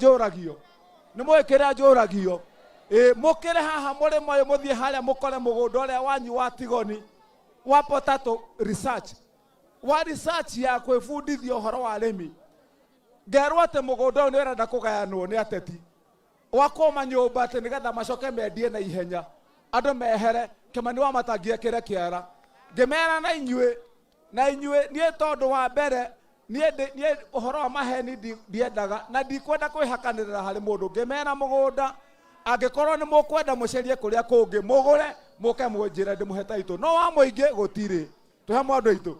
Njũragio nĩ mũĩ kĩrĩa njũragio. Ĩ mũkĩre haha mũrĩmo ũyũ, mũthiĩ harĩa mũkore mũgũnda ũrĩa wanyu wa Tigoni wa potato research, wa research ya kwĩbundithia ũhoro wa arĩmi. Ngerwo atĩ mũgũnda ũyũ nĩ ũrenda kũgayanwo nĩ ateti wakwo manyũmba, atĩ nĩgetha macoke mendie na ihenya, andũ mehere. Kĩmani wa Matangi ekĩre kĩara. Ngĩmera na inyuĩ, na inyuĩ niĩ, tondũ wa mbere niĩ niĩ ũhoro wa maheni ndiendaga na ndikwenda kwĩhakanĩrĩra harĩ mũndũ. Ngĩmera mũgũnda angĩkorwo nĩ mũkwenda, mũcerie kũrĩa kũngĩ, mũgũre, mũke mũnjĩre, ndĩmũhe taitũ, no wa mũingĩ gũtirĩ. Twĩ hamwe, andũ aitũ?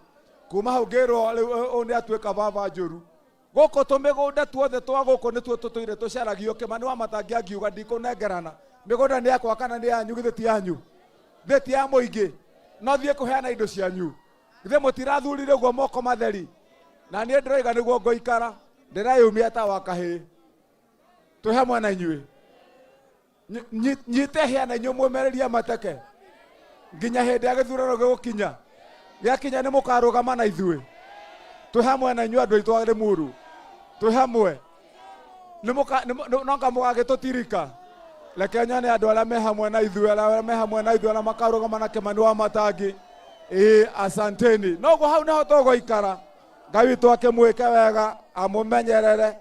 Kuma hau ngĩrwo rĩu ũyũ nĩ atuĩka baba njũru. Gũkũ tũmĩgũnda tuothe twa gũkũ nĩtuo tũtũire tũcaragio. Kĩmani wa Matangi angiuga ndikũnengerana mĩgũnda, nĩ yakwa kana nĩ yanyu? Githĩ ti yanyu? Githĩ ti ya mũingĩ? No thiĩ kũheana indo cianyu? Githĩ mũtirathurire ũguo moko matheri? Na niĩ ndĩroiga nĩguo ngũikara ndĩreyumia ta wa kahĩĩ. Twĩ hamwe na inyuĩ. Nyite hĩa na inyuĩ, mwĩmereria mateke nginya hĩndĩ ya gĩthurano gĩgũkinya. Gĩakinya nĩ mũkarũgama na ithuĩ. Twĩ hamwe na inyuĩ, andũ aitũ a Rĩmuru? Twĩ hamwe? No nga mũgagĩtũtirika. Reke nyone andũ arĩa me hamwe na ithuĩ, arĩa me hamwe na ithuĩ, arĩa makarũgama na Kĩmani wa Matangi. Ĩĩ, asanteni. Noguo hau nĩho tũgũikara. Ngai witũ akĩmwĩke wega, amũmenyerere.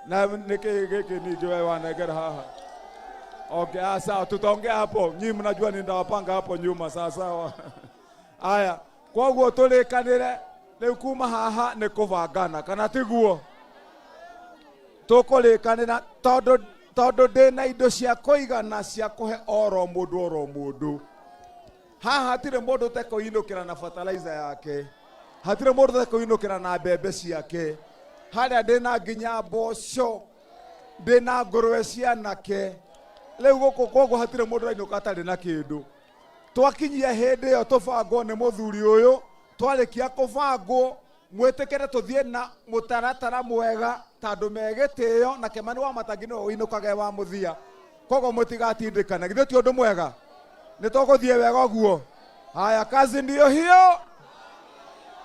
Na nĩkĩ gĩkĩ ningĩ wewe wanengera haha? Okay, ah, sawa, tutaongea hapo. Nyinyi mnajua nitawapanga hapo nyuma, sawa sawa. Aya, koguo tũrĩkanĩre rĩu kuma haha nĩ kũbangana, kana tiguo? Tũkũrĩkanĩra tondũ ndĩna indo cia kũigana cia kũhe oro mũndũ, oro mũndũ haha. Hatirĩ mũndũ ũtekũinũkĩra na fertilizer yake, hatirĩ mũndũ ũtekũinũkĩra na mbembe ciake. Harĩa ndĩna nginya mboco, ndĩna ngũrwe cianake rĩu gũkũ, koguo hatirĩ mũndũ ũrainũka atarĩ na kĩndũ. Twakinyia hĩndĩ ĩyo tũbangwo nĩ mũthuri ũyũ. Twarĩkia kũbangwo, mwĩtĩkĩre tũthiĩ na mũtaratara mwega, tondũ me gĩtĩo na Kĩmani wa Matangi nĩwe ũinũkage wa mũthia, koguo mũtigatindĩkane. Githĩ ti ũndũ mwega? Nĩ tũgũthiĩ wega ũguo. Haya, kazi ndiyo hiyo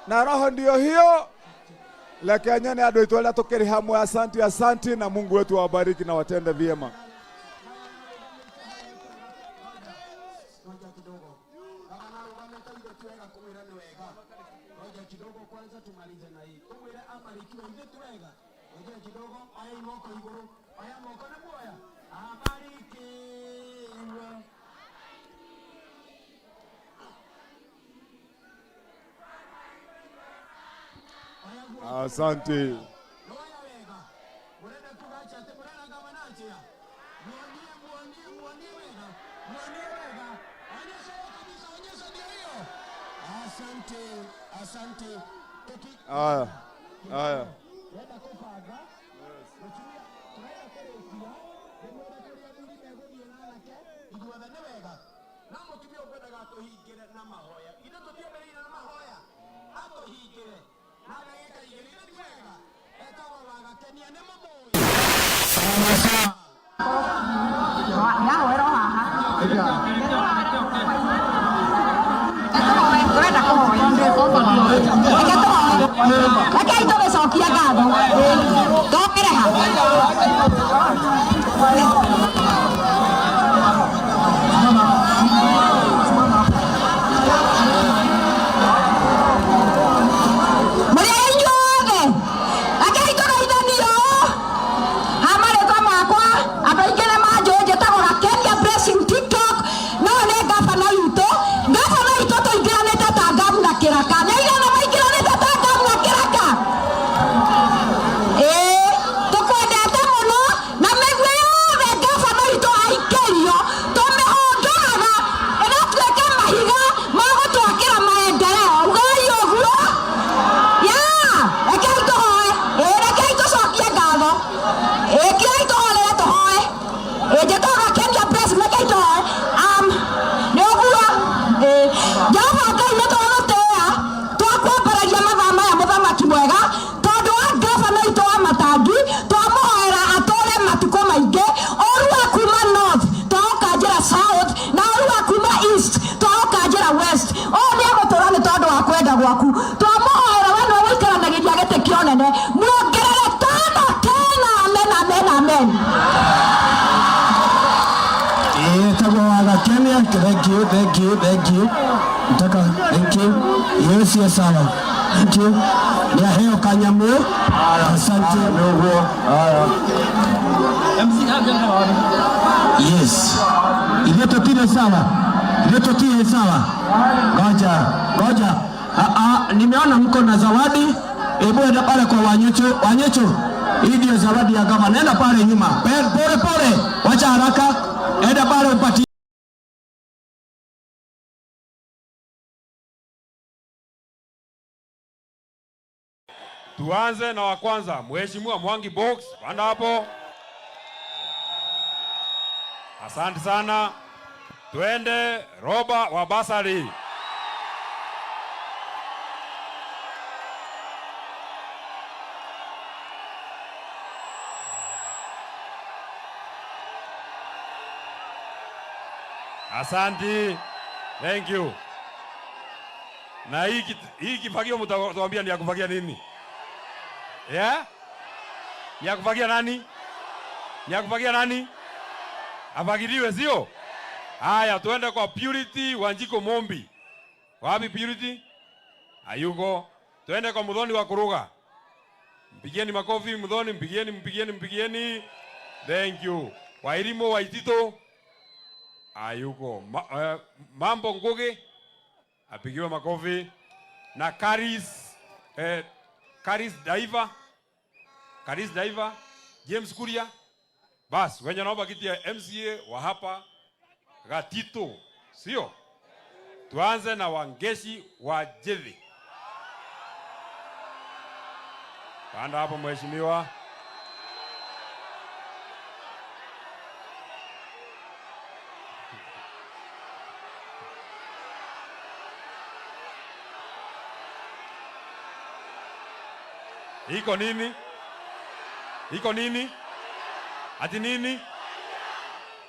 na roho ndiyo hiyo. Reke nyone andũ aitũ arĩa tũkĩrĩ hamwe. Asanti, asanti, na Mungu wetu awabariki na watende vyema. Ngoja kidogo. Kama narũgamĩte ithe ti wega kũmwĩra nĩ wega. Ngoja kidogo kwanza tumalize na hii. Tumwĩre abarikiwe, ithe ti wega. Ngoja kidogo, oya moko igũrũ. Oya moko nĩ muoya. Abarikiwe. Oya guoko. Asante. Noya wega. Mũrenda kuga atĩa atĩ mũrera gavana atĩa? Muonie, muonie, muonie wega. Muonie wega. Onyesha hiyo kabisa, onyesha ndio hiyo. Asante, asante. Tuki Aya, aya. Turenda kũbanga mũtumia, turenda kũrĩkia ndĩmwĩre kũrĩa athuri megũthiĩ na anake ithuothe nĩ wega, no mũtumia ũkwendaga atũhingĩre na mahoya. Ithuĩ tũtiambĩrĩire na mahoya, atũhingĩre na ndagĩka 2. Ithuĩ ti wega. Etagwo Wagakenia, nĩ mũmũĩ. Ndĩrahoera o haha. Tũrenda kũhoya. Reke tũhoe. Rekei tũgĩcokia ngatho. Tokĩre ha. Mũrĩ inyuothe. Rekei tũgeithanio. Ha marĩtwa makwa, andũ aingĩ nĩ manjũĩ, njĩtagwo Gakenia Blessing TikTok, no nĩ ngabana witũ. Ngabana witũ tũingĩranĩte ta ngamu na kĩraka. Nĩ aigana maingĩranĩte ta ngamu na kĩraka? Ĩĩ, tũkwendete mũno na mĩguĩ yothe ngabana witũ aikĩrio tũmĩhũndũraga ĩgatuĩka mahiga ma gũtwakĩra maendeleo. Ugai ũguo ya. Rekei tũhoe. Ĩĩ, rekei tũcokie ngatho. Ĩĩ, kiai tũhorere, tũhoe. Ĩĩ, njĩtagwo Gakenia Blessing, rekei tũhoe. Nĩ ũguo. Ĩĩ, Jehova Ngai, nĩ twagũtĩĩa, twakwambararia mathaa maya, mũthamaki mwega, tondũ wa ngabana witũ wa Matangi. Twamũhoera atũre matukũ maingĩ. Ũru wa kuma north twaũkanjĩra south, na ũru wa kuma east twaũkanjĩra west. Ũũ nĩ egũtũra nĩ tondũ wa kwenda gwaku. Twamũhoera we nĩwe ũikaranagĩria gĩtĩ kĩa ũnene, muongerere tano tena. Amen, amen, amen. Amen. Etagwo Wagakenia. Thank you, thank you, thank you. Nataka, thank you. Yes, yes, sawa. Thank you. Ni aheo kanyamu. Asante. Nĩguo. Haya. Yes. Ithuĩ tũtirĩ sawa. Ithuĩ tũtirĩ sawa. Ngoja, ngoja. Ah, ah, nimeona mko na zawadi. Hebu enda pale kwa Wanyecho. Wanyecho, hii ndio zawadi ya gavana. Nenda pale nyuma. Pole pole. Wacha haraka. Enda pale upatie. Tuanze na wa kwanza, Mheshimiwa Mwangi Box, panda hapo. Asante sana. Twende Roba wa Basari. Asante. Thank you. Na hii kifagio mtatuambia ni ya kufagia nini? Yeah? Ya kufagia nani? Ya kufagia nani? Afagiliwe sio? Haya, tuende kwa Purity Wanjiko Mombi. Wapi Purity? Hayuko. Tuende kwa Muthoni wa Kuruga. Mpigieni makofi Muthoni, mpigieni, mpigieni, mpigieni. Thank you. Wairimo Waitito. Hayuko. Mambo Ngugi apigiwe makofi. Na Karis Daiva. Karis Daiva, James Kuria. Bas, wenye naomba kiti ya MCA wa hapa Gatito, sio? Tuanze na Wangeshi wa Jethi. Panda hapo mheshimiwa. Iko nini? Iko nini? Ati nini?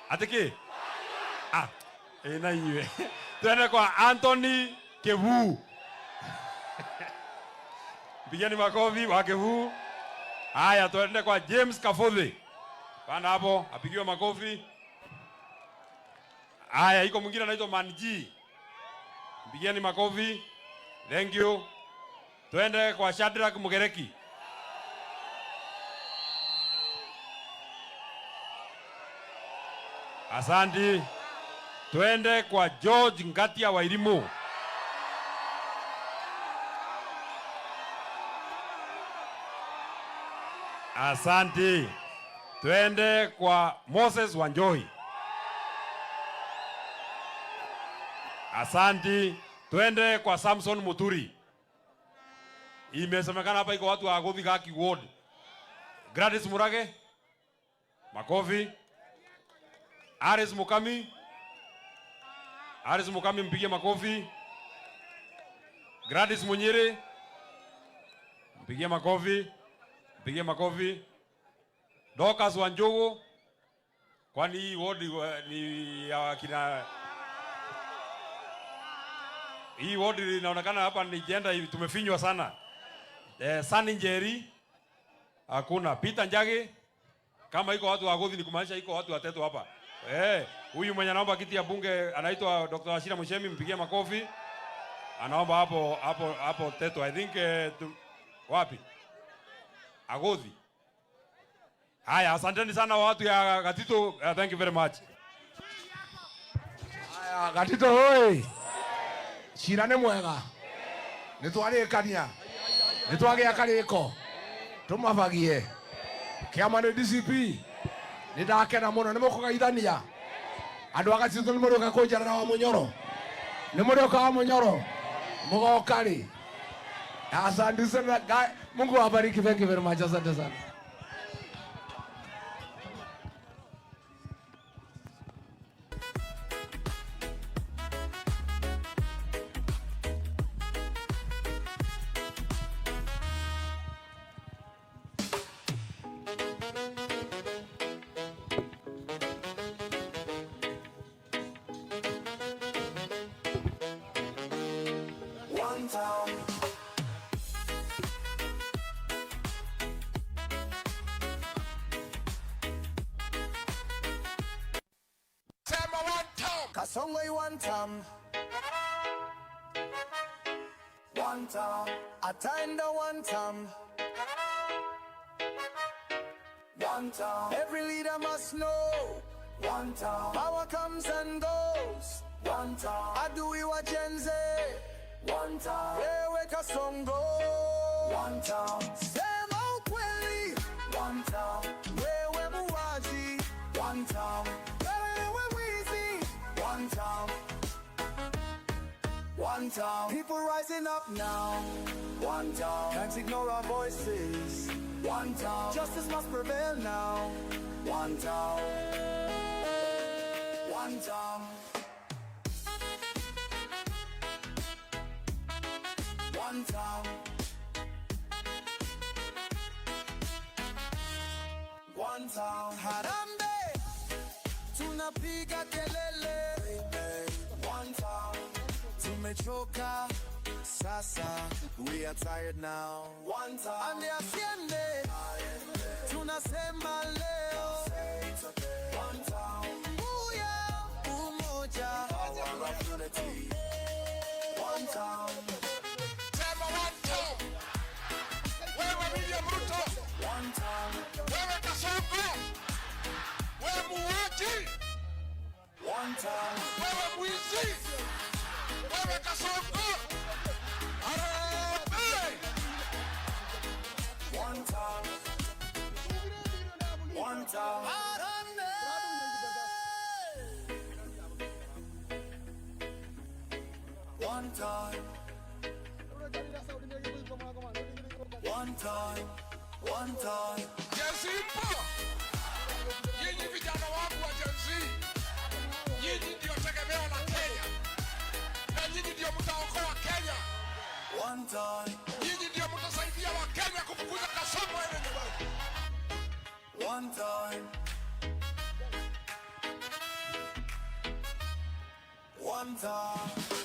Ati ki? Ah, ina inywe. Twende kwa Anthony Kevu. Pigeni makofi wa Kevu. Haya, twende kwa James Kafothi. Panda hapo, apigiwe makofi. Haya, iko mwingine anaitwa Manji. Pigeni makofi. Thank you. Twende kwa Shadrack Mugereki. Asante. Twende kwa George Ngatia Wairimu. Asante. Twende kwa Moses Wanjohi. Asante. Twende kwa Samson Muturi. Imesemekana hapa iko watu wa Gothiga Ward. Gladys Murage. Makofi. Aris Mukami. Aris Mukami, mpigie makofi. Gladys Munyiri. Mpigie makofi. Mpigie makofi. Dorcas Wanjugu. Kwani hii ward ni ya kina, hii ward inaonekana hapa ni jenda hivi tumefinywa sana. Sani Njeri hakuna. Peter Njagi, kama iko watu wa Gothi ni kumaanisha iko watu watatu hapa. Huyu mwenye anaomba kiti ya bunge anaitwa Dr. Wachira Muchemi, mpigie makofi. Anaomba hapo hapo hapo Teto. I think wapi? Agothi. Haya, asanteni sana watu ya Gatito. Thank you very much. Haya, Gatito hoi. Cira nĩ mwega. Nĩ twarĩkania. Nĩ twagĩa karĩko. Tũmabagie. Kĩama nĩ DCP. Nĩ ndakena mũno, nĩ mũkũgeithania. Andũ a Gatito nĩ mũrĩũka kũnjarĩra wa Mũnyoro. Nĩ mũrĩũka wa Mũnyoro. Mũgoka rĩ. Asante sana. Mungu awabariki. Thank you very much. Asante sana. One town. Kasongo one time. One time. Ataenda one time. One time. Every leader must know. One time. Power comes and goes. One time. Adui wa Gen Z. One time. Wewe Kasongo. One time. Sema ukweli. One time. Wewe muuaji. One time. Wewe mwizi. One time. One time. People rising up now. One time. Can't ignore our voices. One time. Justice must prevail now. One time. One time. One time. One time. Harambee, tunapiga kelele. One time. Tumechoka sasa, we are tired now. One time. Ande asiende, tunasema leo. One time. Uya, umoja, power of unity. One time. Sema one time. Wewe William Ruto, One time. Wewe Kasongo, wewe muuaji, One time. Wewe mwizi, wewe Kasongo. Harambee! One time. One time. Harambee! One time. One time. One time. Gen Z mpo? Nyinyi vijana wangu wa Gen Z, nyinyi ndio tegemeo la Kenya na nyinyi ndio mtaokoa Kenya. One time. Nyinyi ndio mtasaidia Wakenya kufukuza Kasongo aende nyumbani. One time. One time.